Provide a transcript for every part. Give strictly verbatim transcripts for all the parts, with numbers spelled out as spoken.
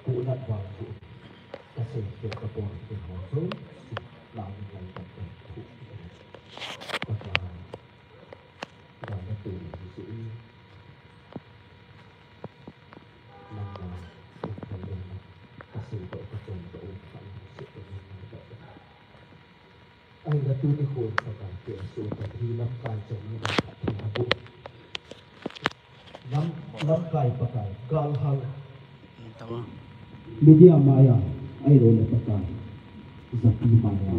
Pulat vang chu, kasei keu, kabol keu ho chu, si, la min lai tak tak thu. Pakai, ga na tu ni si. Nangma, nangma, kasei to, kachon to, ka si to, nangma, ka. Ahinla tuni khun Pakai, KSO Pathen lamkai chang ni na Pathen abu. Lam, lamkai Pakai, galhang. Media maiya, ahilou le Pakai. Japi maiya,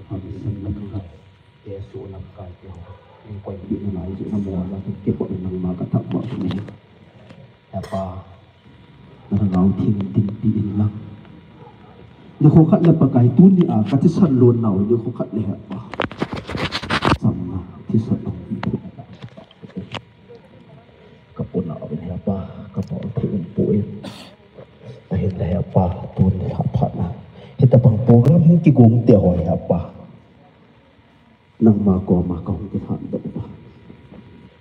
hamsan lamkai. KSO lamkai te ho. Ning koi pi na lai ju na mo la ke po nangma kathah ba ni. He Pa, na lhagao theng in dinpi in lang. Nikho khat le Pakai tuni a, kathisan lon nau, nikho khat le He Pa. Samna, thisan lon. Kapona uvin He Pa, kapona uvin pu in. Ahinla He Pa, tuni lha phat na. Hitabang program hin kigong te ho He Pa. Nangma koma kahung kilhan doh uva.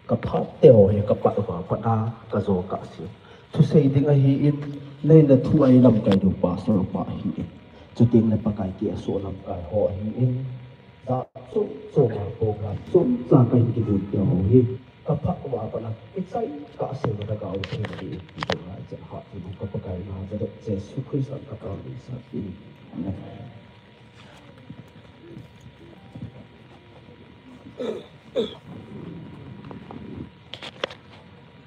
Kaphat te ho hi kapat uva, pat a kajo kahse. Thusei ding ahin, neina thu a ilamkai diu pastor pa ahin. Chuteng le Pakai KSO lamkai ho ahin. Jat chom chom a program chomcha kahin kibol te ho hi. Kaphat uva pat a, ichai kahse uva lhagao theng ahin. Ichai ha ti ka Pakai na ja Jesu Christa ka ka sa. Amen.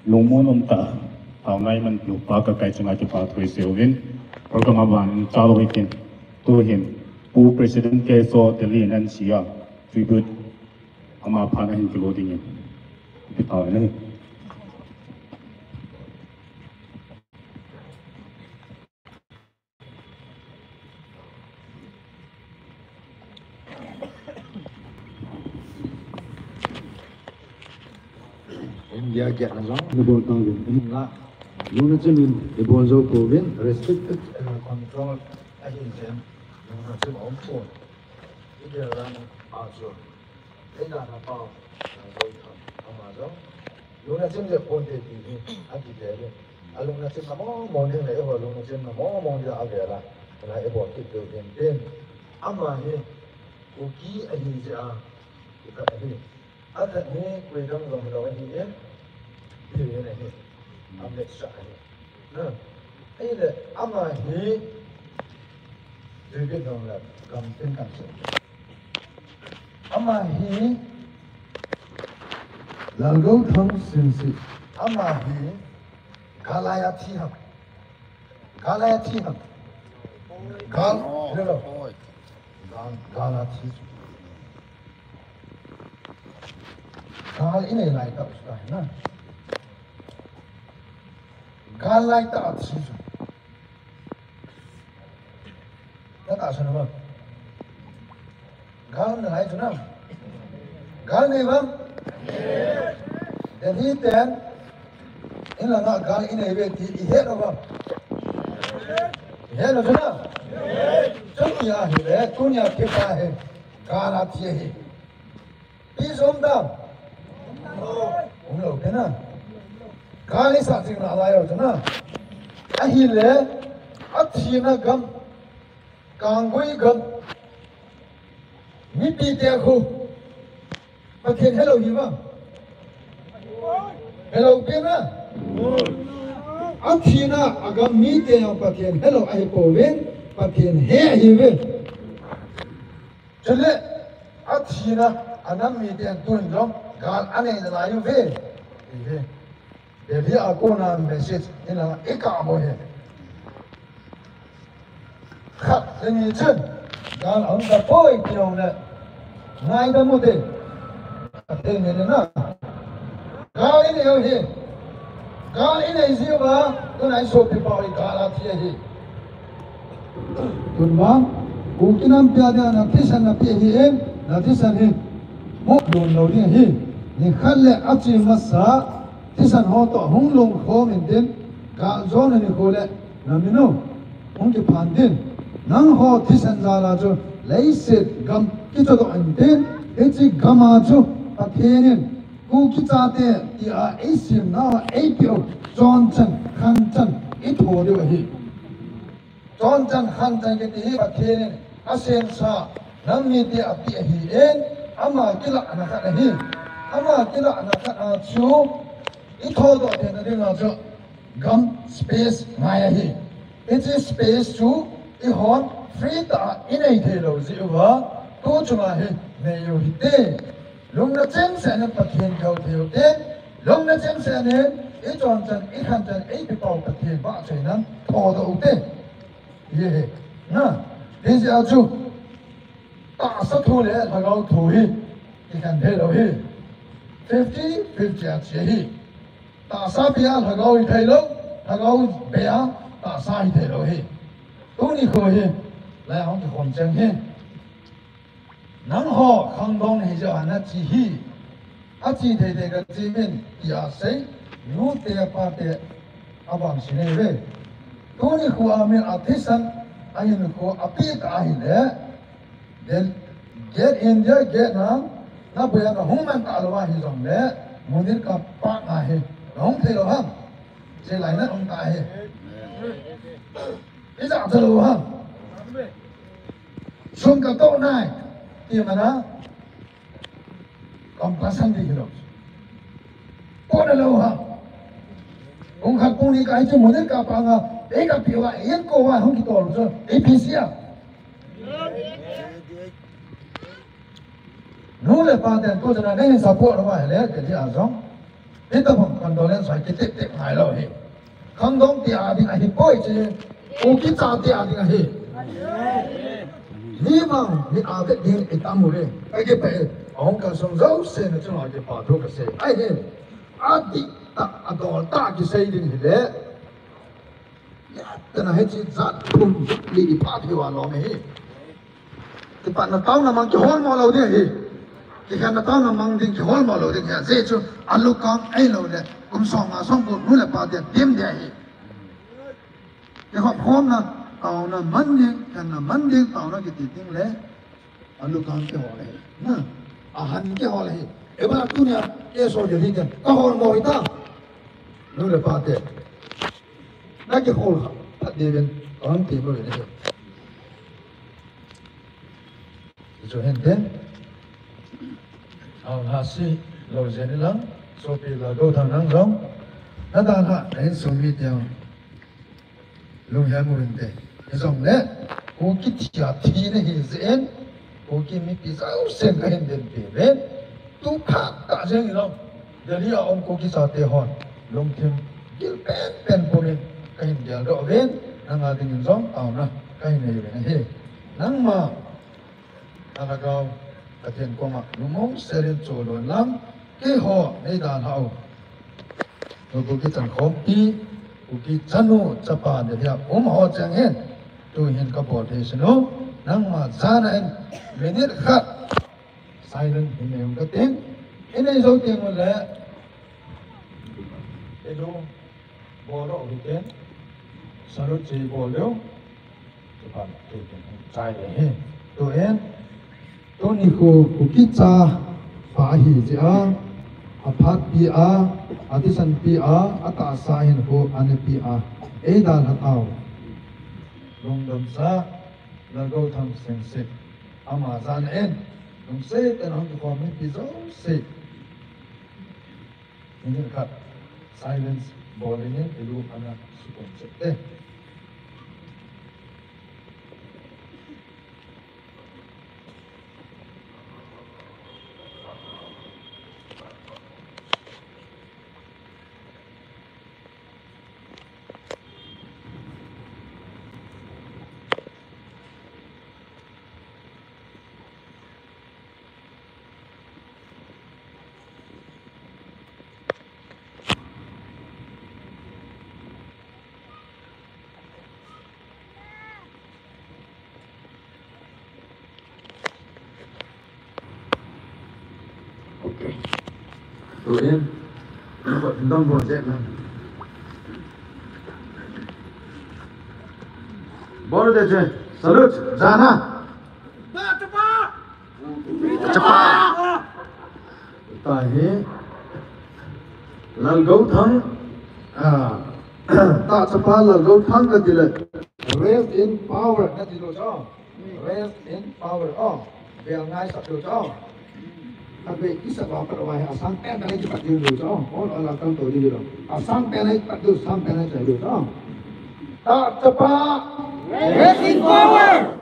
Lungmon umtah, thaonai man nupa Kakai chunga kipa thu isei uvin, program aban chalou hitin, tuhin, Pu President KSO Delhi in ahin sei a, tribute ama phat a hin kilo dingin. Kipa uvin ahi. India gate na jong nabol tauvin, ahinla lungna chim in ibol jou pouvin, restricted, eh, control ahi jeh in lungna chim aum pon. Igel lang a chu. Eina na pau, na joi tham, ama jong. Lungna chim jep ponte ti hi, ati te le. Alungna chimna mong mong ding le, eiho lungna chimna mong mong ding a avel a. Kala eibol kit ding tin. Ama hi, Kuki ahi jeh a, kikhat ahi. Akhat hi, koi dang jong hilou ahi e. Pi ahi. Amet sa ahi. Na, ahile, ama hi, David nong la, gam tin kan se. Ama hi, Lalgouthang Sinsi. Ama hi, gal a thi ham. Gal a thi ham. Gal, hello. Gal, gal a thi. Gal inei lai tah chu ahi na. Gal lai tah a thi chu. Tah tah chu na ma. Gal na lai chu na. Gal nei ba? Delhi ten. Inlanga gal inei ve ti ihet uvam? Ihet u chu na. Chuti ahile, tunia kipa hi. Gal a thi ahi. Pi som dam. Umlou kei na. Gal isah jing nalai u chu na. Ahile, athina gam, Kanggui gam, mipi te khu, Pathen helou hi uvam? Helou kei na. Athina agam mite jong Pathen helou ahi pouvin, Pathen he ahiuve. Chule, athina anam miten tun jong gal anei nalai uve. Ive. Delhi a kona message ina ikah mo he. Khat le ni chun, gal aum tapoi ti jong le, ngaidam ute. Pathen in na. Gal inei u hi. Gal inei jiu va, tuna isopipa u hi gal a thi ahi. Tun vang, Kuki nampi a dia nathisan napi ahin, nathisan hi. Mo lon lou ding ahi. Nikhat le ache masa, thisan ho toh hung lungkhom intin, gal jona nikho le, na min u, hung kiphan tin. Nangho thisan jal a chu, leiset gam kichodoh intin, hiche gam a chu, Pathen in, Kuki chate, tia eisem nau a eipeh u, chonchan, khanchan, itho diu ahi. Chonchan khanchan kiti hi Pathen in asensa nam mite apeh ahin, ama kilahna khat ahi. Ama kilahna khat a chu i thodoh theina dinga chu gam space ngai ahi. Hiche space chu eihon free tah a i nei thei lou jeh uva, tu chunga hi nei u hite. Lungna chengse in Pathen kihou thei u hite. Lungna chengse in i chonchan, i khanchan, eipeh pau Pathen vahchoina thodoh u hite. Hiche hi. Na, hijeh a chu tahsa thu le lhagao thu hi kikhen thei lou ahi. Fifty fifty a che ahi. Tahsa bei a lhagao hithei lou, lhagao bei a tahsa hithei lou ahi. Tuni kho hi, lai hung kikhom cheng hi. Nangho khangdong hi jeh a nache hi. Ache thei thei kache uvin, tia sei, nute pate, avangse nei uve. Tuni kho a min athisan, ahinkho apeh tah ahile, Gate, gate in dia, gate na, na buya na hung man ta lou ahi jongle, Munirka Park a hi, na hung thei lou ham. Che lai na hung ta hi. Ija ta lou ham. Sum katoh nai, ti mana, compulsion di hilou. Kona lou ham. Hung khat pung ni kahi chu Munirka Park a, ei kapeh uva, ei kouva, hung kitol chu, ei peh sia. Nu le pa ten tu chana nei hin support uva ahile, Delhi a jong. Hitobang condolence ho kitep tep ngai lou ahi. Khangdong te a ding ahipoi che. Kuki chate a ding ahi. Hivang hi avet ding itam uve. Kakipah e, ahung kalsong jouse na chunga kipa thu kasei ahi. Adih tah, adol tah kisei ding hile. Tena hiche jat thum li ipa phi uva lom ahi. Kipana taona mang kiholmo lou ding ahi. Kikhenna taona mang ding kiholmo lou ding ahi. Ajeh chu alukang ahilou le, kum som nga som gup nu le pa te dim ding ahi. Kikhop khomna taona man ding, khenna man ding, taona kiti ding le, alukang kihol ahi. Na, ahan kihol ahi. Eba tunia, keso Delhi ten, kaholmo hita. Nu le pa te. Na kihol kha, phat diuvin, kahung ti mo le. Chu hin tin. Aw, hasi, lou jeng in lang, sopi Lalgouthang nang jong. Na dalha, na insung mi teng. Lunghem uvin te. Hijongle, Kuki thi a thina hi jeh in, Kuki mipi jousen kahin dinpi uve. Tu phat tah jeng in lang. Delhi a um Kuki chate hon. Lungthim gil pen pen pumin kahin geldoh uvin. Nanga dingin jong taona kahin nei uvin ahi. Nangma. Nalhagao, Pathen koma, lungmong selin cholon lang, keiho, nei dalhau. Kuki chankhompi, Kuki chanu, chapa, Delhi a um ho cheng hin, tuhin kabol thei sinu, nangma jana in, minute khat, silent hin nei um kating, in nei jou teng ule, ilu, bol ro hiten, salute chi bol leu, Tupan, tupan, chai le hi. Tuin, tuni khu Kuki chapa ahi jeh a, aphatpi a, athisanpi a, atahsa hinkho anepi a, eidalha tau. Lungdamsa, Lalgouthang Singsit, ama jana in, lungset tah in hung kikhom mipi jouse. Minute khat silence bol in, ilu ana sukon seh te. Okay. Tuin, dam bo je na. Bol de je. Salute. Jana. Chapa. Tahi. Lalgouthang. Ah. Ta chapa Lalgouthang kati le. Rest in power, nati lou chu. Rest in power. Oh, bel ngai sah lou chu. Khatvei kisa ba pat vai asang pen pen kipat diu lou chu. Oh, ala kal to diu lou. Asang pen kipat diu, sang pen kipat diu chu. Ta chapa. Rest in power.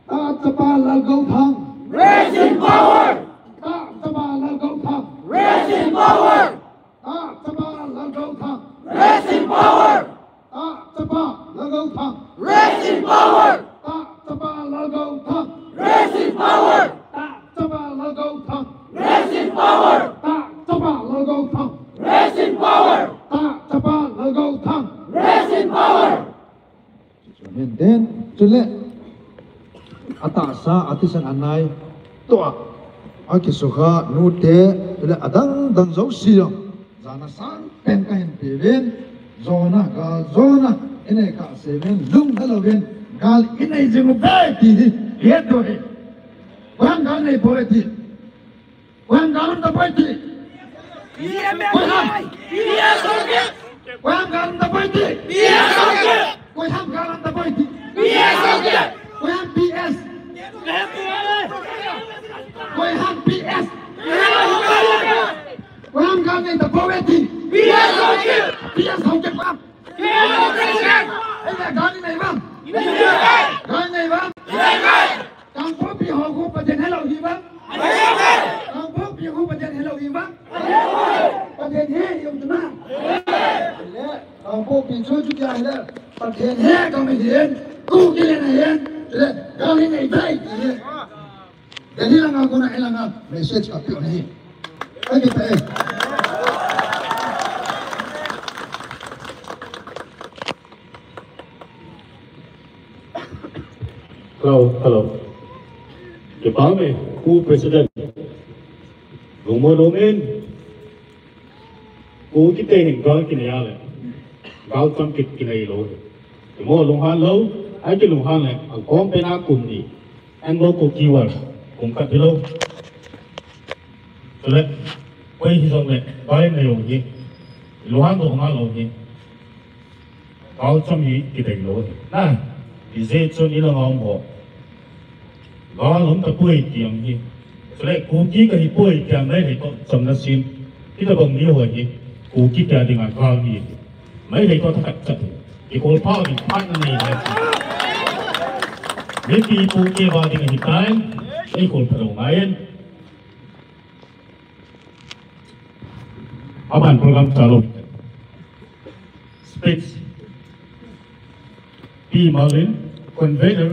Ta chapa Lalgouthang. Rest in power. Ta chapa Lalgouthang. Rest in power. Ta chapa Lalgouthang. Rest in power. Ta chapa Lalgouthang. Rest in power. Ta chapa Lalgouthang. Rest in power. Ta chapa Lalgouthang. Rest in power. Ta chapa Lalgouthang. Rest in power. Ta chapa Lalgouthang. Rest in power. Amen. Then, chule, atahsa, athisan anai, tua, akisukha, nute, chule, adang dang jouse jong. Jana sang pen kahin peuvin, jona, gal jona, inei kha seuvin, lung halouvin, gal inei jing uve ti hi, het diu ahi. Vang gal nei poi ti. Koiham gal um tapoi ti. Koiham. Koiham gal um tapoi ti. Koiham gal um tapoi ti. Koiham P S. Koiham P S. Koiham gal nei tapoi ti. P S Haokip. P S Haokip koiham. Ei, gal nei vang. Gal nei vang. Kangpokpi ho khu Pathen helou hi vang. Kangpokpi khu Pathen helou hi vang. Pathen he jong tuna. Le, Kangpokpi chu chu kya le. Pathen he kami hin. Kuki le na hin. Le, kami nei dai ti le. Delhi langa kona, hilanga message kapeh u ahi. Ai, kipa e. Hello, hello. Kipa me, Pu President. Lungmon um in. Kukite hin gal kinei a le. Gal chom kit kinei lou. Kimo lunghan lou, ai kilunghan le, akom pen a kum ni. Anglo Kuki War, kum khat hilou. Chule, koi hijong le, gal nei lou hi. Lunghan lou, ngai lou hi. Gal chom hi kidei lou hi. Na, ijeh chun ilang a um ho. Gal um tapoi ti ang hi. Chule Kuki kahi poi ti ang Meitei toh chomna sim. Hitabang mi ho hi. Kuki tia dinga gal mi hi. Meitei toh thakhat chat hi. Ikol pha ding phat na nei hi. Mipi Kuki va ding hi tai. Ikol pha ding ngai in. Aban program chalo. Speech. Pi Marlin, Convener,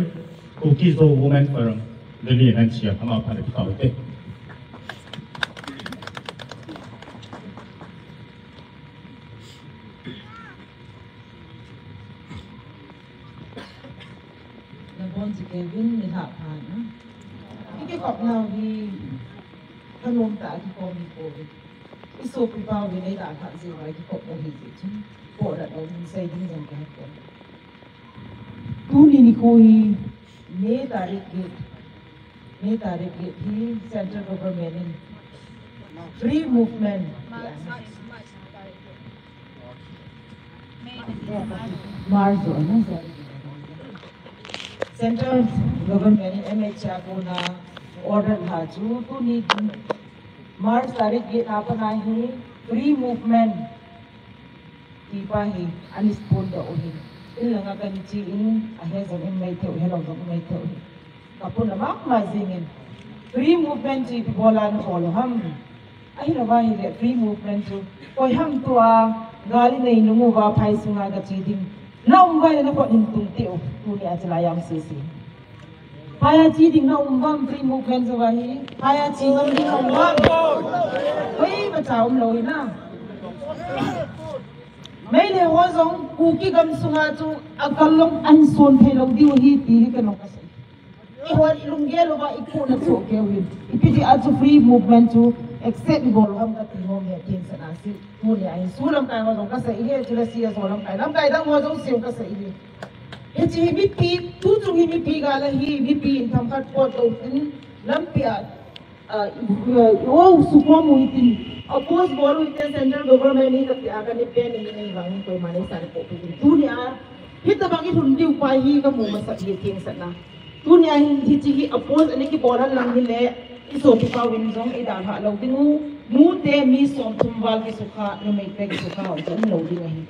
Kuki-Zo Women Forum, Delhi N C R, ama phan kau te. Nabonchauvin nilhah pha na. Ikikop nau hi thanom tah a kikom hi pouve. Isopipa uvin eidalhah jeh uva ikikop u ahi jeh chun. Poh dat lou hin sei ding jong kahe poi. Tuni nikho hi May tarik get. May tarik get hi Central Government in Free Movement. March, oh, no, sorry. Central Government in M H A kona order lha chu tuni March tarik get a pat a hi Free Movement ti pa hi ana spoil doh u ahi. Inlanga kana che in, ahe jong in maithei u, helou jong in maithei u ahi. Kapuna mama jingin. Free movement chu ipi bola nabol u ham. Ahilouva hile free movement chu koiham tua gal inei nung uva phai sunga gache ding. Na um uva le nakhut hin tung teu. Tuni a chilai a um sese. Phai a che ding na um uvam free movement chu ahi. Phai a che ngam ding na um uvam. Koimacha umlou hina. Meitei ho jong Kuki gamsunga chu akal long ahin son thei lou diu ahi ti hi keiman kasei. Ihon ilunggel louva ipuhna chu keu hin. Ipi jeh a chu free movement chu accept ibol u ham kati nom e, tin sana si. Tuni a insu lamkai ho jong kasei e, chule C S O lamkai, lamkai dang ho jong siu kasei e. Hiche hi mipi, tuchung hi mipi gal ahi, mipi in themkhat potdoh in lampi a, ah, i, i, i, o, sukhom u hitin, oppose bol u hitin central government hi kati a kani pen in nei vang in koima nei san poh u hitin. Tuni a, Hitabang i lhun diu pa hi ka mu masat hi theng sat na. Tunia hin hiche hi a post ani kibol han lang hile, i sopi pau in jong i dalha lou ding u. Nute mi som thum val kisukha, numei te kisukha, ho chu um lou ding ahi.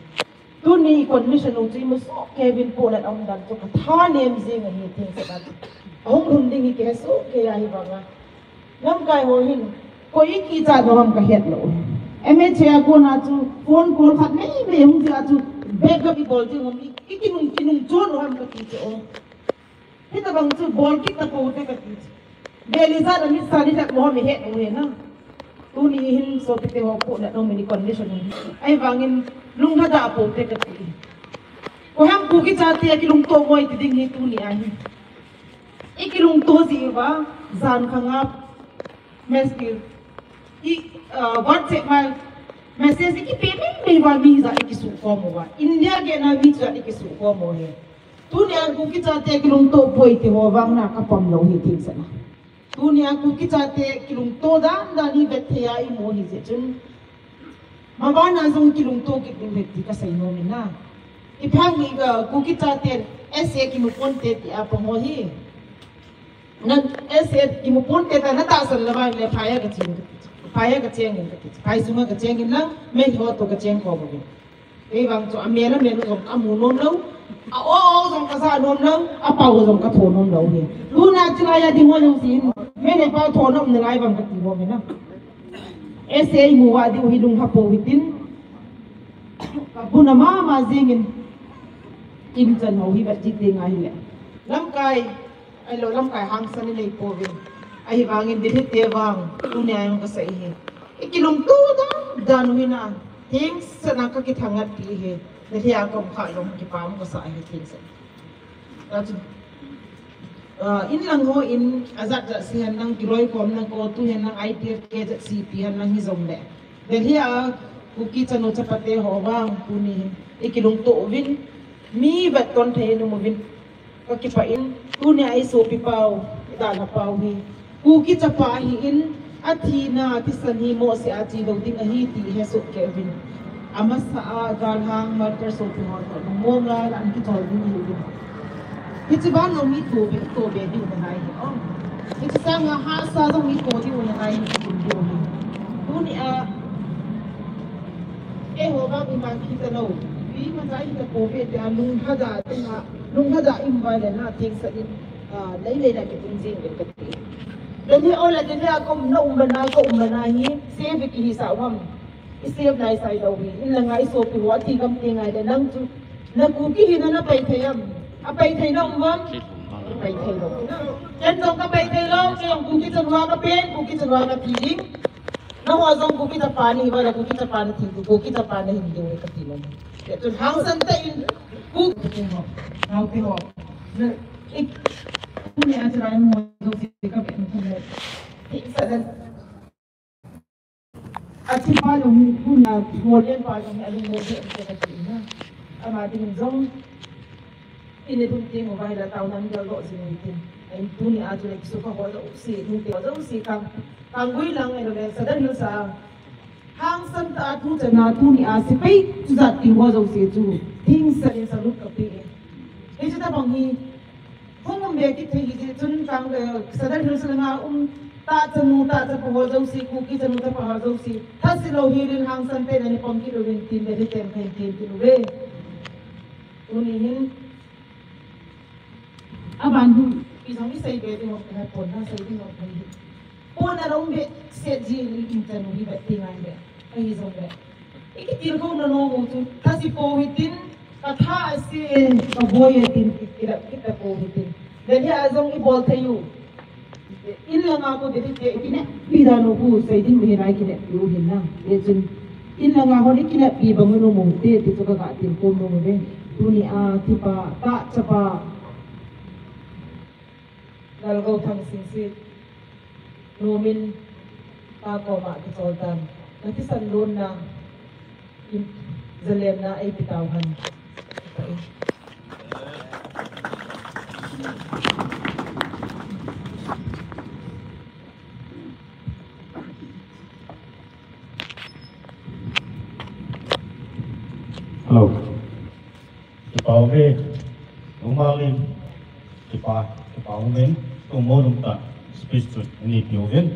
Tuni condition u chu i mu soh kei uvin, pohnat a um dan chu ka tha nem jing ahi theng sat na chu. Ahung lhun ding hi kihe soh kei ahi vanga. Lamkai ho hin, koi i kichat lou ham ka het lou. M H A a kona chu phone call khat nei nei hung jia chu backup i bol ding ham i, i kinung, kinung chon lou ham ka ti chu o. Hitabang chu bol kit ta pou te ka ti chu. Beli jat a mit sa ni lhep mo ham i het lou hi na. Tuni hin sopite ho pohnat a um in i condition hi. Ahivangin lunglhada pou te ka ti. Koi ham Kuki chate kilungto mo i ti ding hi tuni ahi. I kilungto ji uva, jan khanga message, i, ah, WhatsApp ma message i kipe mei mei uva mi jat i kisukhom uva. India gei na mi jat i kisukhom u hi. Tunia Kuki chate kilungto poi ti ho vang na ka pom lou hi theng sat na. Tunia Kuki chate kilungto dan dan hi vet thei a i mu hi jeh chun. Mabana jong kilungto kit ding ahi ti ka sei nom in na. Ipi ham i ka Kuki chate S A kimu ponte ti a pang ho hi. Na S A kimu ponte ta na tahsan lou vang le phai a ka cheng, phai a ka cheng in ka ti. Phai sunga ka cheng in lang, mei ho to ka cheng ko bo. Kei vang chu a mel a mel u jong ka mu nom lou, a o o jong ka ja nom lou, a pao u jong ka tho nom lou hi. Tuna chu lai a ding ho jong sin, mei le pao tho nom nalai vang ka ti ho hi na. S A i mu va diu hi lungha pou hitin, ka bu na mama jing in, kim chan ho hi vet ji ding ahi le. Lamkai, ahilou lamkai hangsan i nei pouvin. Ahivangin Delhi te vang, tunia jong ka sei hi. I kilungto dan dan u hi na, theng sat na ka kithangat pi hi. Delhi a ka um kha jong kipah um ka sa hi theng sat. Ka chu, ah, in lang ho in a jat jat si hen lang kiloi khom lang ko tu hen lang I T F K jat si pi hen lang hi jong le. Delhi a Kuki chanu chapa te ho vang tuni hin i kilungto uvin mi vet ton thei in um uvin. Ka kipah in, tunia i sopi pau, i dalha pau hi. Kuki chapa ahi in, a thina, thisan hi mohseh a che lou ding ahi ti i he soh kei uvin. Amasa a, galhang, martyr sopi ho toh, lungmong a, an kichol ding ahi uvin. Hiche ban jong hi tobe, tobe diu nalai hi, o. Hiche sanga hahsa jong hi to diu nalai hi, tum diu hi. Tunia, eiho vang iman kita lou. Imacha hita pouve tia lunglhada, tia, lunglhada i um uva le na theng sat in, ah, lei lei na kitung jing uvin ka ti. Delhi o la Delhi a ka umna um bana, ka um bana hi, save kihi sa u ham. I save nai sai lou hi. In langa i sopi ho a thi gam ti ngai le nang chu. Na Kuki hina na pai thei am. A pai thei na um uvam. Pai thei lou. Ken jong ka pai thei lou, ken jong Kuki chanu a ka pen, Kuki chanu a ka thi ding. Nangho jong Kuki chapa nahi uva le Kuki chapa na thi diu, Kuki chapa na hin diu ka ti nom. Kei chun hangsan tah in Kuki ho, naote ho. Na, ik, tuni a chilai ho jong si ka vet nom le. Theng sat dan. A thi pa jong hi, tuni a ho len pa jong hi, a lungmong hi, ka ti na. Ama ding jong. I ne dum teng uva hi la tao nan gal lo jing u hitin. Ahin tuni a chu le kisukha ho jouse, nute ho jouse kang, kang gui lang ahilou le Sadar Hills a. Hangsan tah a thu chan a tuni a sepai chujat ti ho jouse chu. Theng sat in salute ka pe e. Hiche tabang hi. Hung um be kit thei hijeh chun kang, eh, Sadar Hills langa um tah chanu tah chapa ho jouse, Kuki chanu chapa ho jouse. Thase lou hel in hangsan tah in ana pang kit uvin tin le hitem khen tin tin uve. Tuni hin, aban hin, i jong i sei be ding u, ka pon na sei ding u, ka hi. Pon a long be, se ji li in chan u hi be ti ngai be. Ka hi jong be. I kitilkhou na nom u chu, thase pou hitin, ka tha ase, ka boi e tin, i kilap kit ta pou hitin. Delhi a jong i bol thei u. In langa ko Delhi te i kineppi dan u khu sei ding u hi nai kineppi u hin na. Hichun in langa hon i kineppi bang u nom u te ti chu ka ga tilkhou nom u ve. Tuni a thipa, tah chapa. Lalgouthang Singsit. Nomin pa koma kichol tan. Na thisan lonna. Zalenna eipe tauhen. Hello. Kipah uve. Kipa, kipa umin, tumolum ta speech chu ani piuvin.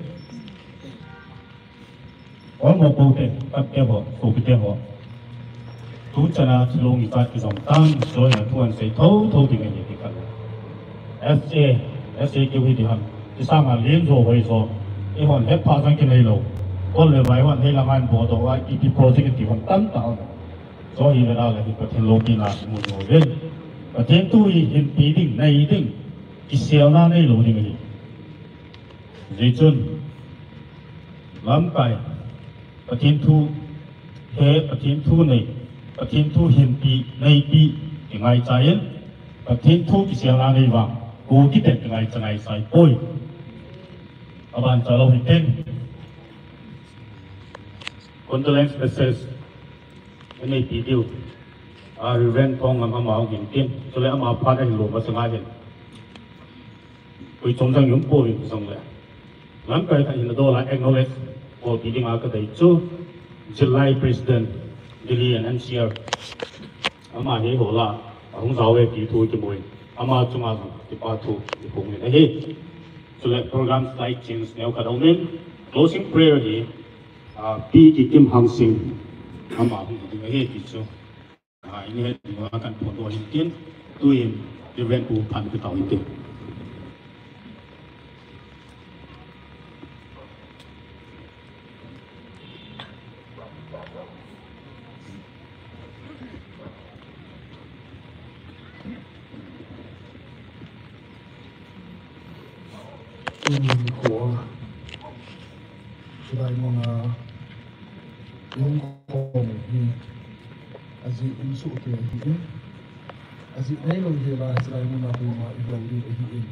Ol mo pote, katte ho, sopite ho. Tuchana thilong ichat kijom tan, joina thu ahin sei thotho ding ahi ti khat. S A, S A keu hi di ham. Kisanga len jo hoi jo. Eihon hetpha jong kinei lou. Kol le vai hon heilang ahin bol doh a, ipi project ti hon tamtah um. Joh hi le la le hi Pathen loupina imu diu ahin. Pathen thu hi hinpi ding, nei ding, kiselna neilou ding ahi. Hijeh chun, lamkai, Pathen thu he, Pathen thu nei, Pathen thu hinpi, neipi, kingaicha in, Pathen thu kiselna nei vang, Kuki ten kingaicha ngaicha ipoi. Aban chalou hiten. Condolence message. Anei ti diu. A, Reverend Thongngam ama hung hin tin. Chule ama phat ahin lom masang ahin. Koi chom jong um pouvin jong le. Lamkai khat hin adol a acknowledge bol ti dinga kadei chu. Zillai President, Delhi and N C R. Ama hi hola, ahung jao e ti thu kimu in. Ama chunga jong kipa thu kiphong in ahi. Chule program slight change neo khat aumin. Closing prayer hi, ah, Pi Kikim Hangsing. Ama hung ding ahi ti chu. Ah, ini he ding a kan phondoh hin tin. Tuin, Reverend Pu Phan Pi tau hin tin. Tuni nikho a, chulai muna ihung khom u hi, ajeh um sohkei ahin, ajeh neilou hel a chulai muna koima ihou diu ahin,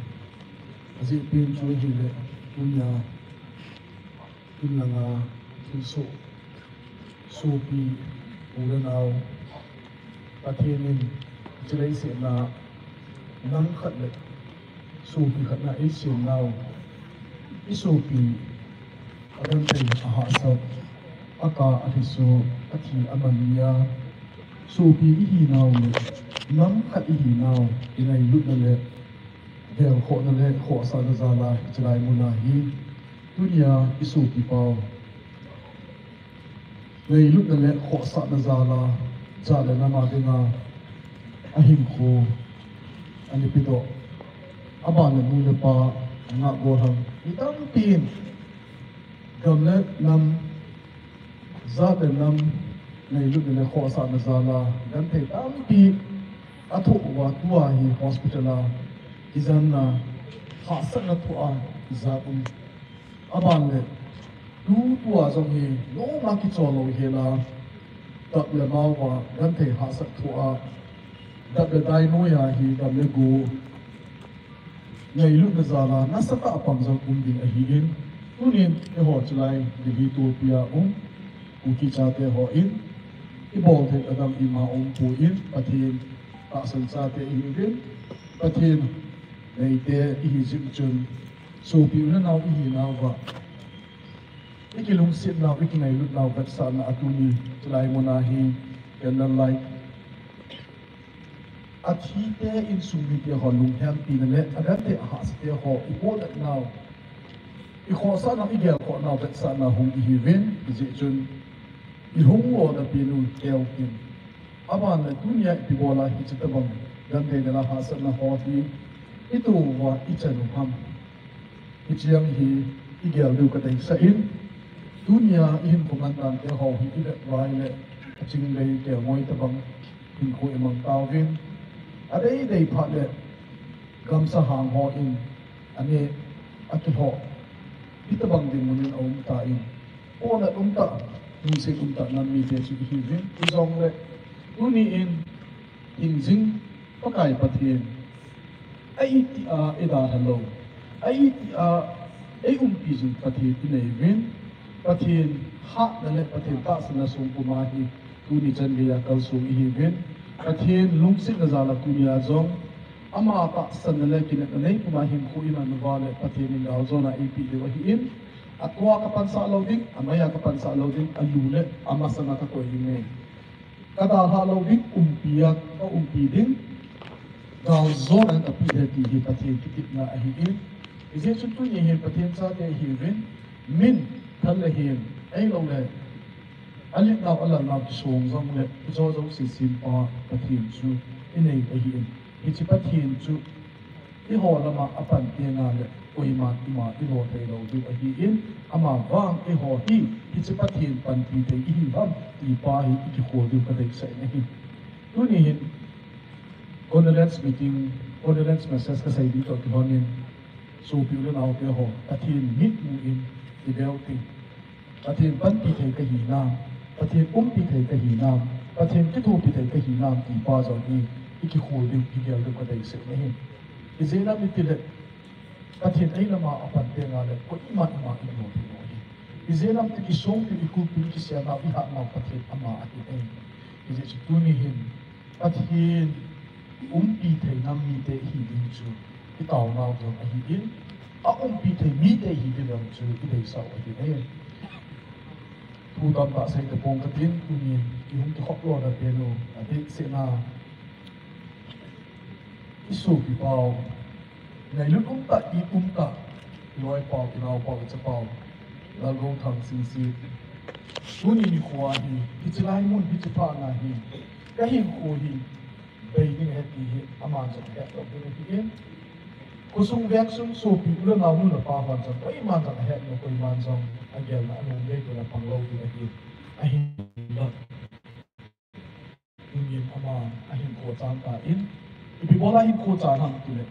ajeh pen chu ahile, tunia, Inlanga thilsoh, sopi, u le nao, Pathen in hiche leiset a nam khat le sopi khat na eisem nau, i sopi agenthei ahahsat, aka alhiso, athi aman nia, sopi ihi nau le nam khat ihi nau, i ngailutna le gelkhohna le khohsahna jal a hiche lai muna hi Tunia i sopi pau, ngailutna le khohsahna jal a, jat le nam a dinga, ahinkho, ana pedoh, aban le nu le pa, ngah gollhang, mi tampin, gam le nam, jat le nam, ngailutna le khohsahna jal a, genthei tampi, athoh uva tua hi hospital a, kijanna, hahsatna thoh a, kijat um. Aban le, tutua jong hi, loma kichol lou hel a, dap le mao a, genthei hahsat thoh a, dap le dai noiya hi, gam le go, ngailutna jal a, nasatah a pang jong um ding ahin, tunin, eiho chulai, Delhi tulpi a um, Kuki chate hon, ibol thei adam ima umpon, Pathen tahsan chate ihiuvin, Pathen neite ihi jeh chun, sopi u le nao ihinauva, ikilungset nau, ikingailutnau vetsahna a tuni, chulai muna hi, candle light, athite insung mite ho lunghempina le, agenthei ahahsate ho, ipohnat nau, ikhohsah nau, igelkhoh nau vetsahna hung ihiuvin, hijeh chun, ilung lona penu teu hin. Aban le tunia ipi bol a hiche tobang, genthei le hahsatna ho hi, itoh uva ichan u ham. Hiche jong hi igel diu kadeisah in, tunia ihinkho mandan te ho hi ivet uva ahile, aching lei kelngoi tobang hinkho imang tauvin, adei dei phat le gamsa hang hon, aneh akilhoh, hitobang dinmun in aum tan, pohnat umtah, lungset umtah nam mite chu ihiuvin, hijongle, tuni in, hingjing Pakai Pathen, a itih a eidalha lou, a itih a eiumpi jing Pathen inei uvin, Pathen hatna le Pathen tahsanna sung puma hi tuni chan geiya kalsong ihiuvin, Pathen lungsetna jal a tunia jong, ama tahsanna le kinepna nei puma hinkho iman uva le Pathen in galjona eipeh diu ahin, atua kapansah lou ding, amaiya kapansah lou ding, alu le amasanga kakoi ding ahi. Kadalhah lou ding, umpi a, kaumpi ding. Gal jona in apeh e ti hi Pathen kitepna ahi in. Hijeh chun tuni hin Pathen chate ihiuvin, min, thal le hin, ahilouleh alet nau alah nau kisong jongle, ijo jouse sempa Pathen chu inei ahi in. Hiche Pathen chu eiho lama apan teng le, koiman ima ilo thei lou diu ahi in, ama vang eiho hi, hiche Pathen panpi thei ihi ham, ti pa hi ikikhol diu kadeisah in ahi. Tuni hin, condolence meeting, condolence message kasei ding toh kilhonin, sopi u le nao teho, Pathen mitmu in, i veu tin. Pathen panpi thei kahi nam, Pathen umpi thei kahi nam, Pathen kithopi thei kahi nam, ti pa jong hi, ikikhol diu, ikigel diu kadeisah in ahi. Ijeh inem itile, Pathen eilama apan teng le, koiman ima ilo thei lou ahi. Ijeh inem itile isongpiu, ikulpiu, ikisel nau, ihat nau Pathen ama ahi e. Hijeh chun tuni hin, Pathen umpi thei nam mite ihi ding chu, itao nau jong ahi in, aumpi thei mite ihi ding jong chu, ideisah u ahi e. Thu tamtah sei tapong katin, tunin, ihung kikhop lona pen u, adeh seh na. Isopi pau, ngailut umtah, i umtah, iloipau, inaopau, ichapau, Lalgouthang Singsit. Tuni nikho hi, hiche lai mun, hiche phat na hi, kahinkho hi, bei ding ahi ti hi, aman jong ahet lou ding ahi in. Khosung vengsung sopi u le nao nu le pa hon jong, koiman jong ahet lou, koiman jong agelna, anung dei tu le pang lou ding ahi. Ahinla. Tunin ama ahinkho chan tan, ipi bola hinkho chan ham tile,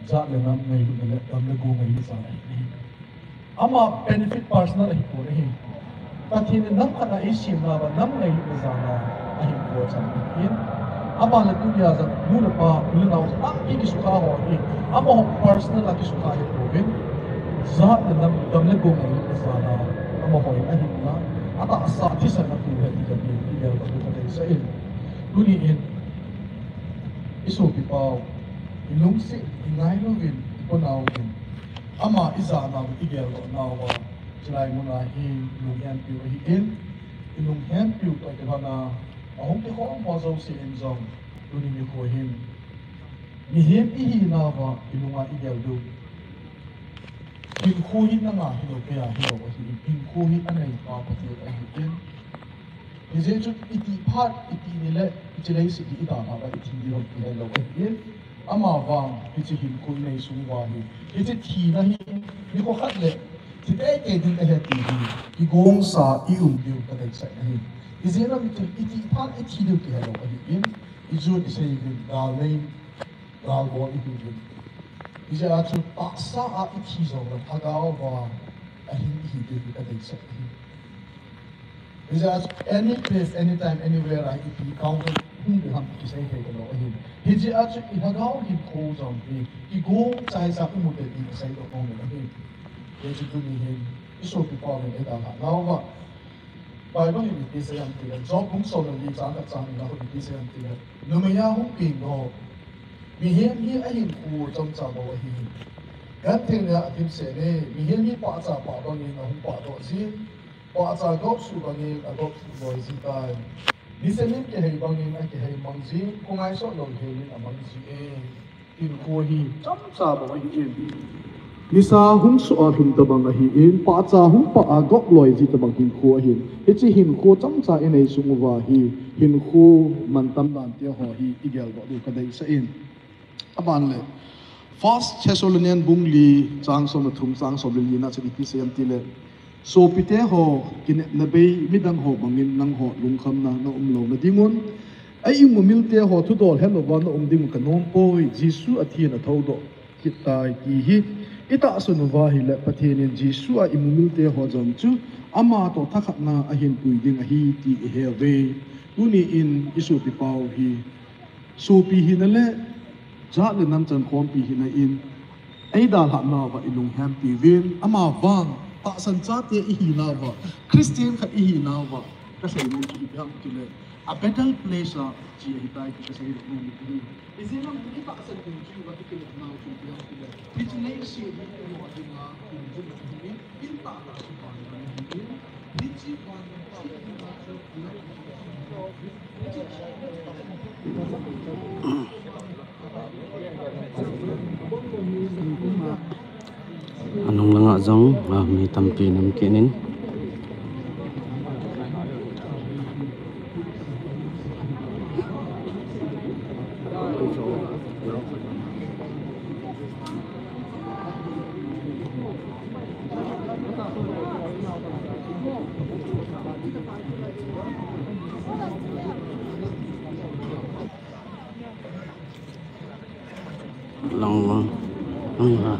jat le nam ngailutna le dam le go ngailut chan ahi. Ama benefit personal ahipon ahi. Pathen in nam khat a eisemna uva nam ngailutna jal a ahinkho chan ahi. Ama le tunia jong nu le pa, u le nao jong a ikisukha ho hi, amaho personal a kisukha ahipouvin, jat le nam, dam le go ngailutna jal a amaho in ahinna, atahsa thisan a thu ahi ti kahin, igel doh u kadeisah in. Tuni in, isopi pau, ilungset, ingailu uvin, iponauvin, ama ijat nau, igel doh nauva, chulai muna hi ilunghenpiu ahi in, ilunghenpiu toh kilhona, ahung kikhom ho jouse in jong, tuni nikho hin, mihem ihinauva, ilunga igel diu. Hinkho hi nanga hilou, keia hilou ahi in, hinkho hi aneipa Pathen ahi in. Hijeh chun iti phat, iti ni le, hiche leiset hi idalhah uva ithi ding ham ti helou ahi in. Ama vang, hiche hinkho inei sung uva hi, hiche thina hi, nikho khat le, thi teitei ding ahi ti hi, kigongsa i um diu kadeisah ahi. Ijeh inem itile, iti phat ithi diu ti helou ahi in, ijun isei uvin, gal nei, gal bol ihiuvin. Hijeh a chu tahsa a ithi jongle lhagao a ahing ihi diu hi kadeisah ahi. Hijeh a chu any place, anytime, anywhere a ipi council hung ding ham kisei thei talou ahi. Hijeh a chu ilhagao hinkho jong hi kigong chaisa imu tei ding kisei doh nom ahi. Hiche tuni hin isopi pau hin eidalhah nauva Bible in ipi asei em tile, Job bung som le li chang khat chang ni na khun ipi asei em tile, numei a hung peng ho, mihem hi ahinkho chomcha bou ahi. Gentheina a dimset e, mihem hi pahcha pah bangin ahung pahdoh jin, pahcha gopsuh bangin agopsuh loi jitai. Nise min kihei bangin akihei mang jin, khongaisot lou helin amang ji e. Hinkho hi chomcha bou ahi in. Nisa hung soh a lhum tobang ahi in, pahcha hung pah a gop loi ji tobang hinkho ahin. Hiche hinkho chomcha inei sung uva hi, hinkho mantam dan te ho hi igel doh diu kadeisah in. Aban le, First Thessalonian bung li chang som le thum, chang som le li na chun ipi asei em tile, sopite ho, kinepna bei midang ho bangin nangho lungkhamna na um louna dingun, a imumilte ho thudol helouva na um dingu kanom poi, Jesu athin athoudoh kit tai ti hi itahsan uva ahile, Pathen in Jesu a imumilte ho jong chu ama toh thakhatna ahin pui ding ahi ti ihe uve. Tuni in isopi pau hi, sopi hina le, jat le nam chankhompi hina in, eidalhah nauva ilunghem piuvin, ama vang, tahsan chate ihi nauva, Christian khat ihi nauva, kasei nom chu ipi ham tile, a better place a che ahitai ti kasei nom ahi. Ijeh inem itile itahsan ding chu iva ikinep nau chu ipi ham tile, hiche leiset hi iloh dinga, in jum ahi in, in tahtah chu vanmun ahi in, hiche vanmun chu iva chu iloh ding ahi in, hiche chu iloh ding ahi in, Anung langa jong, ah, mi tampi nam kinin. Long, long, long ha.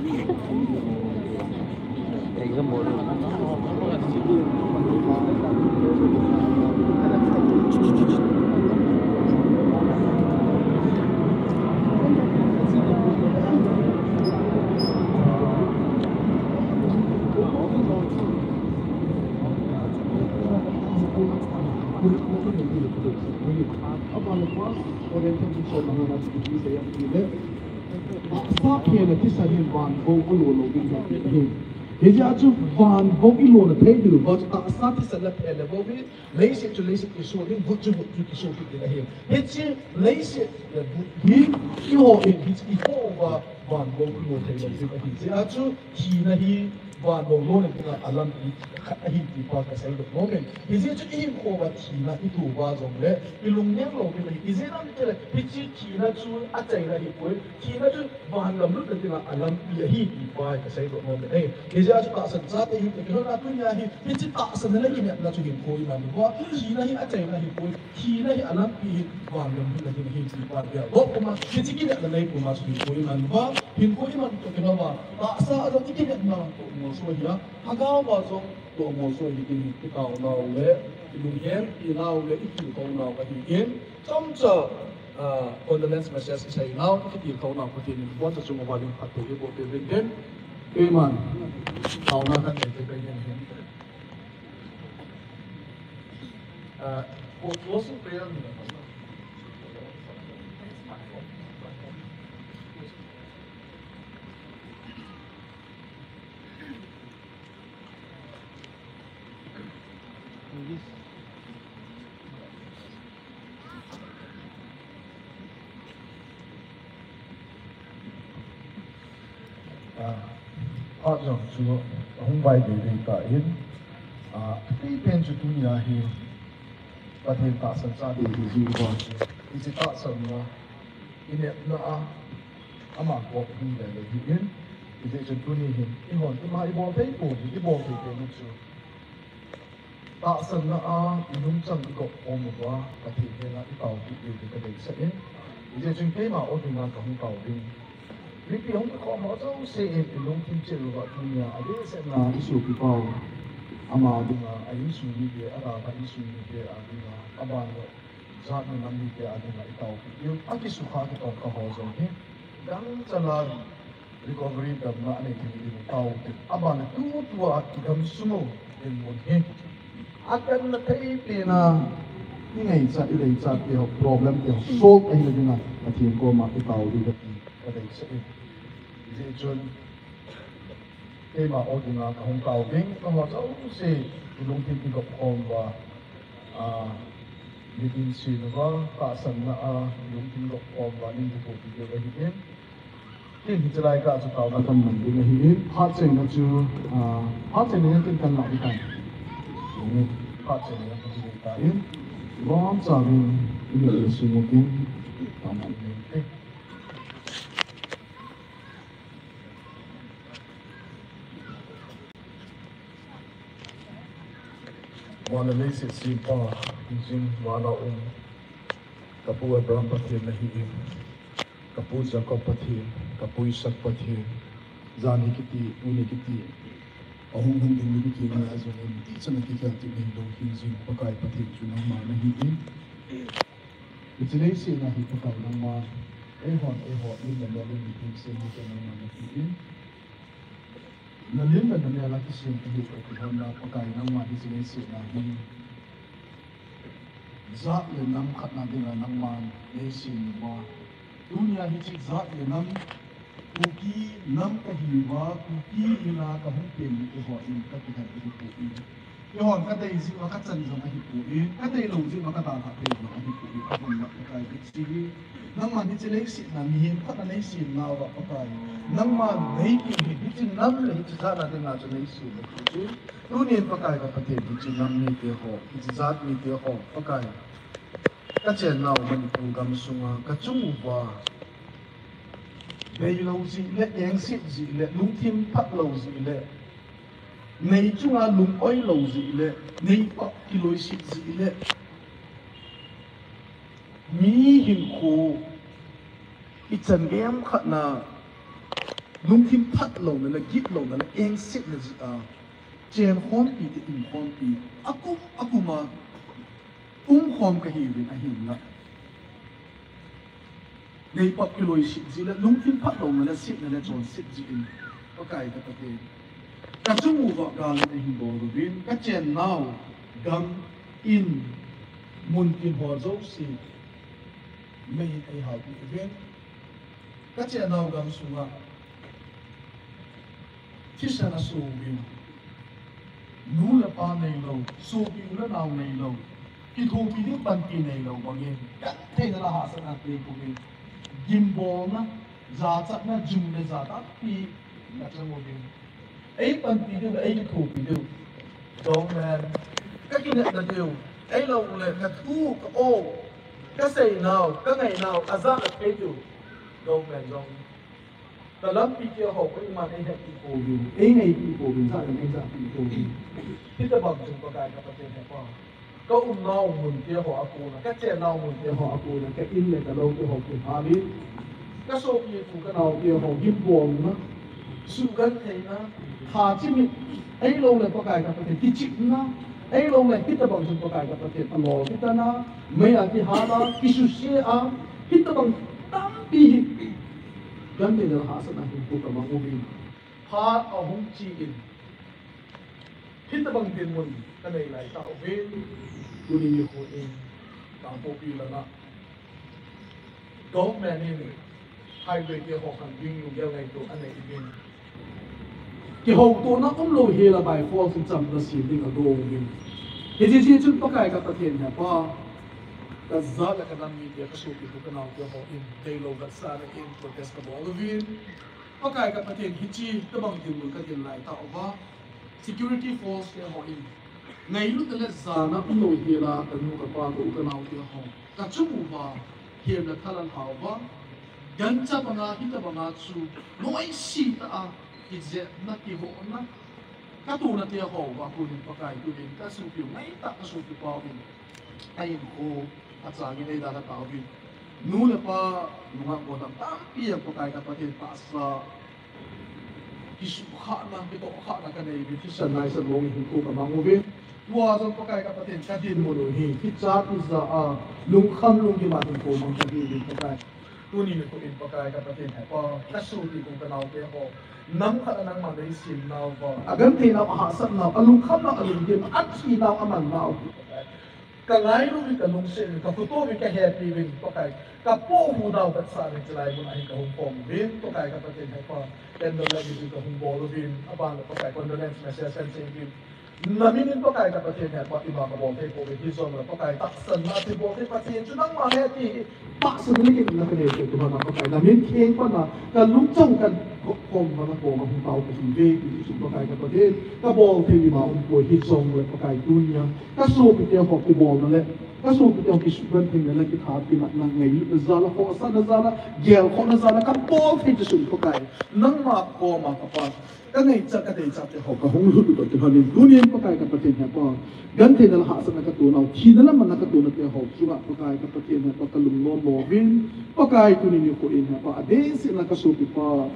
Tahsa phelna thisan in van bou alona ding ahi. Hijeh a chu van bou ilona thei diu va chu tahsa thisan le phel le bou hi, leiset chu leiset kiso ding, vut chu vut chu kiso ding ahi. Hiche leiset le vut hi, ihon, hiche ihon uva van bou ilona thei diu ahi. Hijeh a chu thina hi van bou lona dinga alampi khat ahi ti pa kasei doh nom in. Hijeh chun ihinkho uva thina ito uva jongle ilungneng lou ding ahi. Ijeh inem itile hiche thina chu achaina ahipoi. Thina chu van gam lutna dinga alampi ahi ti pa hi kasei doh nom in. Hijeh a chu tahsan chate hi, keiho a tunia hi, hiche tahsan le kinepna chu hinkho iman uva. Thina hi achaina ahipoi. Thina hi alampi hi van gam lutna ding ahi ti pa hi. Doh puma, hiche kinepna nei puma chu hinkho iman uva. Hinkho iman toh kilou va, tahsa a jong ikinepna toh molso ahi a, lhagao va jong toh molso ahi ti hi, itaonau le ilunghem pinau le itilkhounau ahin, chomcha, ah, condolence message iseinau, ikitilkhounau Pathen in aboncha chung uva lim phatthei eiboh peh uvin tin, keiman taona kahin nei kei in ahi. Ah, closing prayer ni. Ah, phat jong chu ahung vai dei dei tan, ah, athei pen chu tunia hi Pathen tahsan chate hi jeh uva chu, hiche tahsan uva inepna a, ama koma hung le le ahin, hijeh chun tuni hin eihon ima ibol thei pon, ibol thei pen chu tahsanna a inungchang igop khom uva Pathen henga itaopeh diu hi kadeisah in, hijeh chun keima o dinga kahung tao ding. Mipi hung kikhom ho jouse in ilungthim cheh uva tunia adehsetna isopi pau, ama dinga, a insung mite, adalhah insung mite a dinga, aban le jat le nam mite a dinga itaopeh diu, akisukha kitongkha ho jong hi gangchala recovery damna anei thei diu taopeh. Aban le tutua igam sung u dinmun hi akanna thei pen a, ingaichat, ileichat te ho, problem te ho solve ahina dinga Pathen koma itao diu kati kadeisah in. Hijeh chun keima o dinga kahung tao ding, kaho jouse ilungthim igop khom uva, ah, midin sin uva, tahsanna a ilungthim gop khom uva, nin kikhopi diu ahin. Tin, hiche lai kah chu taona kaman ding ahin, phat cheina chu, ah, phat cheina hin tin kanlah ding tai. Phat cheina hin tin tan, ibonchauvin, imi le sung u tin, taona ding te. Van le leiset sempa, hingjing vana um, kapu Abraham Pathen nahin, kapu Jacob Pathen, kapu Isaac Pathen, jan hi kiti, tuni kiti, ahung hung ding ni kiti, ngai a jong in, ichan a kikhel ti nahilou hingjing Pakai Pathen chu nangma nahin. Hiche leiset a hi Pakai nangma, eihon, eiho, lim le mel in, mi thengse hi chu nangma nahin. Nalim le namel a kisem kahi toh kilhonna Pakai nangma hiche leiset a hi jat le nam khatna dinga nangman neisem uva. Tunia hiche jat le nam, Kuki nam kahiuva, Kuki mina kahung pen u eiho in kakilhen u hipoi. Keihon kadei jeh uva kachan jong ahipoi, kadei lou jeh uva kadalhah thei jong ahipoi, ahinla Pakai hiche hi. Nangman hiche leiset a mihem khat anei sem nauva Pakai, nangman neipeh hi, hiche nam le hiche jat a dinga chu neisem ahi chu. Tunin Pakai ka Pathen hiche nam mite ho, hiche jat mite ho, Pakai. Kachennau Manipur gamsunga kachung uva, deilou jeh le, engset jeh le, lungthim phatlou jeh le, nei chunga lung-oilou jeh le, neipap kiloiset jeh le, mi hinkho ichan gei khat na, lungthim phatlouna le, gitlouna le, engsetna jeh a, chenkhompi te inkhompi, akum akuma umkhom kahiuvin ahinla, neipap kiloiset jeh le, lungthim phatlouna le, setna le chonset jeh in, Pakai ka Pathen, kachung uva gal in ahin bol uvin, kachennau gam in muntin ho jouse mei in eihaopeh uvin, kachennau gamsunga thisan asoh uvin, nu le pa neilou, sopi u le nao neilou, kithopi ding panpi neilou bangin, gentheina le hahsatna nei uvin, gimbolna, jachatna, jum le ja tampi nachang uvin, eipanpi diu le eikithopi diu, government, kakinepna diu, eilou le kathu ka-o, kaseinau, kangainau ajah a thei diu, government jong kalampi keiho koiman eihetpi pouvin, eingaipeh pouvin, jat in eijahpeh pouvin. Hitobang chun Pakai ka Pathen hepa, kaumnau mun keiho akona, kachennau mun keiho akona, ka in le kalou keiho kilhamin, kasopi u kanao keiho gimbolna, suhgentheina, thachimit, eilou le Pakai ka Pathen kichepna, eilou le hitobang chun Pakai ka Pathen alol kitana, mei a kihal a, kisuse a, hitobang tampi hi, gentheina le hahsatna hinkho kamang uvin, phat ahung che in, hitobang dinmun kanei laitah uvin, tuni nikho in, Kangpokpi langa government in highway keiho khan ding lunggel ngaito anei uvin, kihoutona umlou hel a by force in chamna sem ding ago uvin, hiche jeh chun Pakai ka Pathen hepa, kajat le kanam mite, kasopi u kanao keiho in deilou vetsahna in protest kabol uvin, Pakai ka Pathen hiche tobang dinmun kadin laitah uva, security force teho in ngailutna le jana umlou hel a kanu kapa, ka u kanao teho kachung uva, hemna thalal hauva, gancha banga hitobanga chu noise tah a kijepna, kihohna, katona teho uva tunin Pakai tunin kasopiu ngaitah kasopi pau in ahinkho achangin eidalha tauvin, nu le pa nunga goldam tampi jong Pakai ka Pathen tahsa kisuhkhahna, kitohkhahna kanei uvin, thisan naisan mong in hinkho kamang uvin, tua jong Pakai ka Pathen kadinmun u hi hichat ijat a lungkham lunggim a hinkho mang kahiuvin Pakai. Tuni nikho in Pakai ka Pathen hepa, kasopi u kanao teho nam khat a nangman neisem nauva, agenthei nau, ahahsat nau, alungkham nau, alunggim, athi nau, aman nau, Pakai, kangailu uvin, kalungset uvin, kakhuto uvin, kahepi uvin Pakai, kapohhu nau vetsahna in chulai mun a hin kahung khom uvin Pakai ka Pathen hepa, candle light uvin kahung bol uvin, aban le Pakai condolence message kahin send uvin. Namin in Pakai ka Pathen hepa, ima kabol thei pouvin, hijongle Pakai tahsanna thilbol thei Pathen chu nangma ahi ti hi tahsanna le kinepna kanei thei uvin Pakai, namin theng pat a kalungchang kakhom uva nakoma hung tao kahiuve, ti chu Pakai ka Pathen, kabol thei ima umpoi, hijongle Pakai tunia kasopi teho kibolna le kasopi teho kisugentheina le kithapimatna, ngailutna jal a, khohsahna jal a, gelkhohna jal a kabol thei chu sun Pakai, nangma koma kapa, kangaichat kadeichat teho kahung lhut u toh kilhonin tunin Pakai ka Pathen hepa, gentheina le hahsatna katonau, thina le manna katona teho chunga Pakai ka Pathen hepa, kalungnom mo uvin Pakai, tuni nikho in hepa, adehset a kasopipa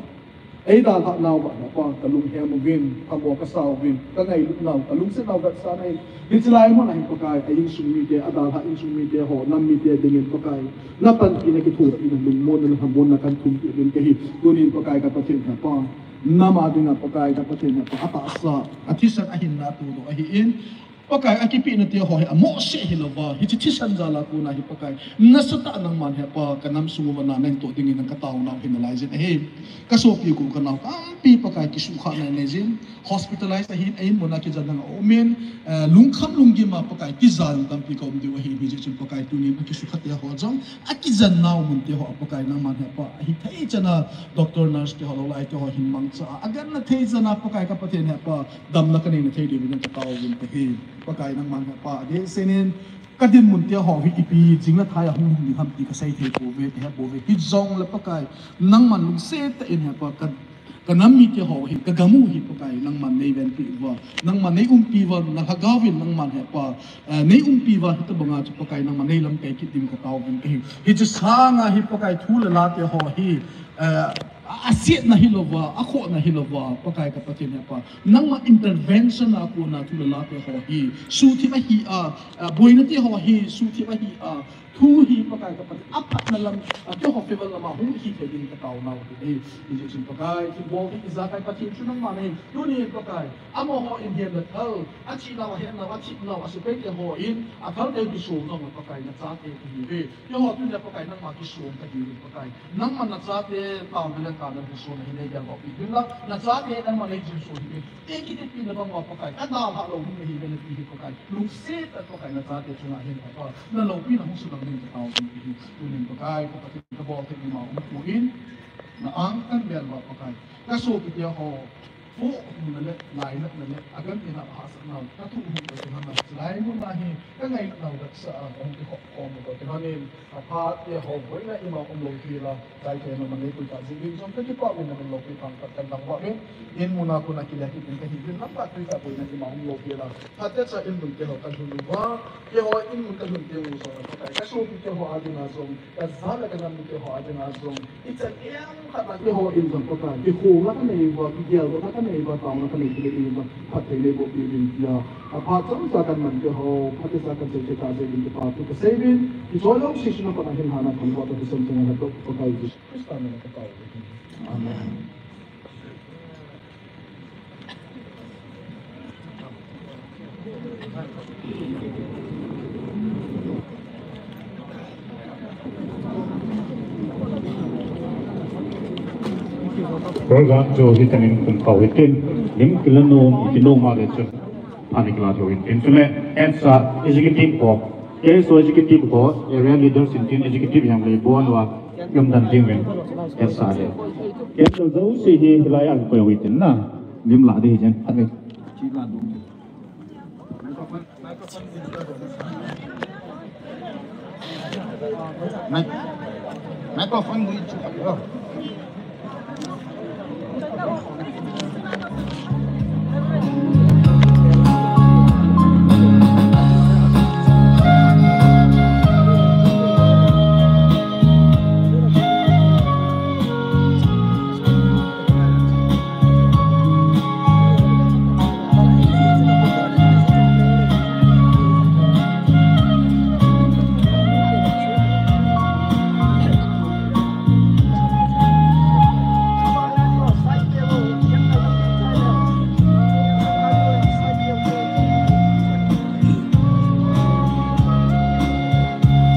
eidalhah nauva hepa, kalunghem uvin, kamo kasa uvin, kangailut nau, kalungset nau vetsahna in, hiche lai mun a hin Pakai, a insung mite, adalhah insung mite ho, nam mite dingin Pakai, napanpina, kithopina, lungmonna, lunghampina kahin thumpeh uvin kahi, tunin Pakai ka Pathen hepa, nam a dinga Pakai ka Pathen hepa, atahsa, athisan, ahinna atohdoh ahin, Pakai, akipehna te ho hi amoh seh hilouva, hiche thisan jal a kona hi Pakai, nasatah a nangman Hepa, kanam sung uva na neitoh dingin nang kataonau hi nalai jin ahi. Kasopi u kanao tampi Pakai kisukhahna nei jin, hospitalize ahin, a-in mun a kijen nang aumin, eh, lungkham lunggim a Pakai tijat tampi kaum diu ahi, hijeh chun Pakai tunin akisukha te ho jong, akijen nau mun te ho a Pakai nangman Hepa, ahithei chan a doctor nurse te ho, lou lai te ho hin mangcha a, agangna thei chan a Pakai ka Pathen Hepa, damna kaneina thei diuvin nang kataovin kahi. Pakai nangman Hepa, adeh seh in, kadinmun te ho hi ipi jing le thai a hung hung ding ham ti kasei thei pouve, kahe pouve. Hijongle Pakai, nangman lungset tah in Hepa, ka, kanam mite ho hi, kagam u hi Pakai, nangman neivenpi uva, nangman neiumpi uva, na Lhagaovin nangman Hepa, eh, neiumpi uva, hitobang a chu Pakai, nangman neilamkai kit ding kataovin kahi. Hiche sanga hi Pakai, thu le la te ho hi, eh, a, asetna hilouva, akhohna hilouva, Pakai ka Pathen Hepa, nangma intervention a kona thu le la te ho hi suthip ahi a, a, boina te ho hi suthip ahi a, thu hi Pakai ka Pathen, aphatna lam, a, keiho favour lam a hung hithei ding kataonau ahi. Hijeh chun Pakai, thilbol thei ijakai Pathen chu nangma nahi. Tunin Pakai, amaho in hihen le thal, athi nau, ahet nau, athi nau, asepai te hon athal te kisong jong Pakai nachate kahiuve. Keiho tun le Pakai nangma kisong kahiuvin Pakai, nangman nachate taona le kana kisong hi neigeldohpi uvin lang, nachate nangman neijinso hih in. Eikitepna bang uva Pakai, kadalhah lou ding nahiuve nati hi Pakai, lungset tah a Pakai nachate chunga hin Pakai, naloupina hung sulang ding kataovin kahi. Tunin Pakai, ka Pathen, kabol thei ima umpoi, na-ang kahin bel uva Pakai, kasopi te ho, vohna le lainatna le agentheina hahsatnau, kathuh hung tah in, chulai mun a hi kangailutnau vetsah a hung kikhop khom uva, keiho in aphat te ho, boina ima umlou hel a, chai te nangman neipui tah jeh uvin jong kakipah uvin, namin loupi thangvah kahin thangvah uvin, in mun a kona kile kit ding kahiuvin, lamkai tui tah boina ima umlou hel a, phatecha in mun te ho kalhun uva, keiho in mun kalhun teng u jong Pakai, kasopi te ho a dinga jong, kajat le kanam mite ho a dinga jong, ichan em khat a keiho in jong Pakai, kikhopna kanei uva, kigeldohna kanei uva, taona kanei uva, phatthei neiboh piuvin tia, aphat chomcha kaman keiho, phatecha kasei thei tah jeh uvin kipathu kasei uvin, kichoi lou Jesu min a kahin thangvah, kathusei thangvah, Pakai Jesu Christa min a katao uve. Amen. Program chu hitanin pung khat hitin, lim kila nom, iti nom a le chun, phat kila thou hitin. Chule, S A executive ho, S A executive ho, area leaders in tin executive jong le bon wa, Lamdan ding uvin, S A le. Ken lo jouse hi hilai a koi u hitin na, lim la ding hitin, phat le. Mic-, microphone dui chu.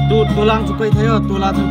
Tu, tulang chu pai thei o, tula chu.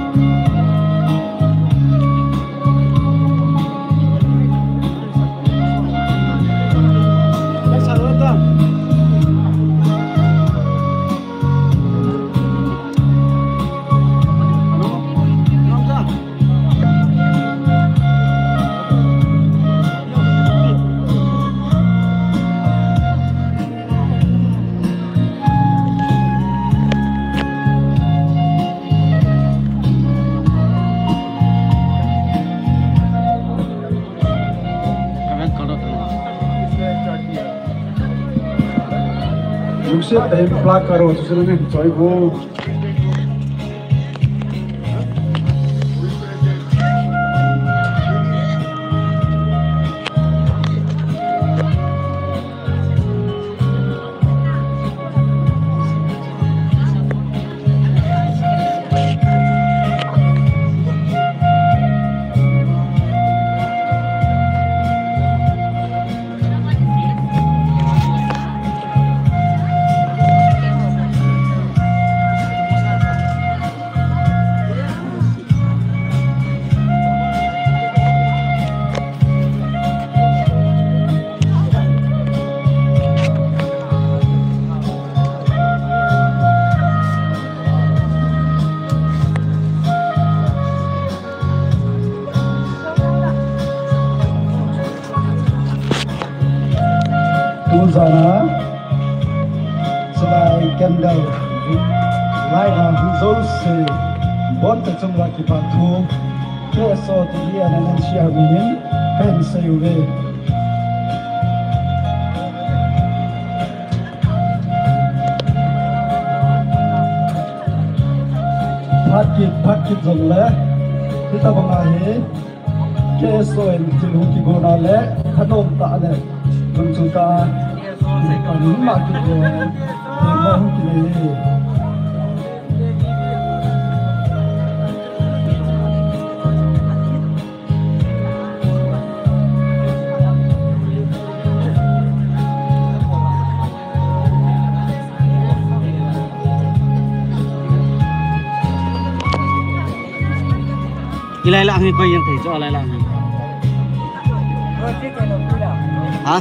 Lungset tah in plak karo chu sila nin choi bo. Jana, chulai candle, light a hung jouse, boncha chunga kipa thu, K S O T V and N N C R minin, kahin seiyu ve. Phat kit, phat kit jongle, hitabang ahi. K S O in thil hung kigon a le, thanom tah le, mun chu ta, pan hung la kit le, thil hung kinei le. Ilai lah ngi koi yang thei chu, alai lah ngi. Ha?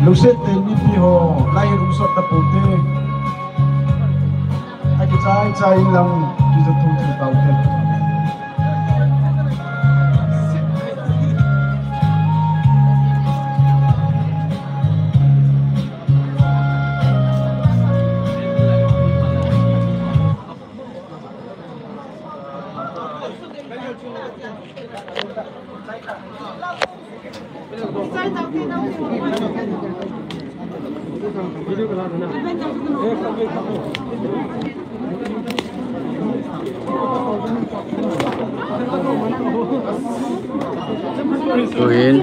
Lungset tah in mipi ho, lai lungsot tapoute. Akichai chai in lang, kijat thum thum taute. Tuin.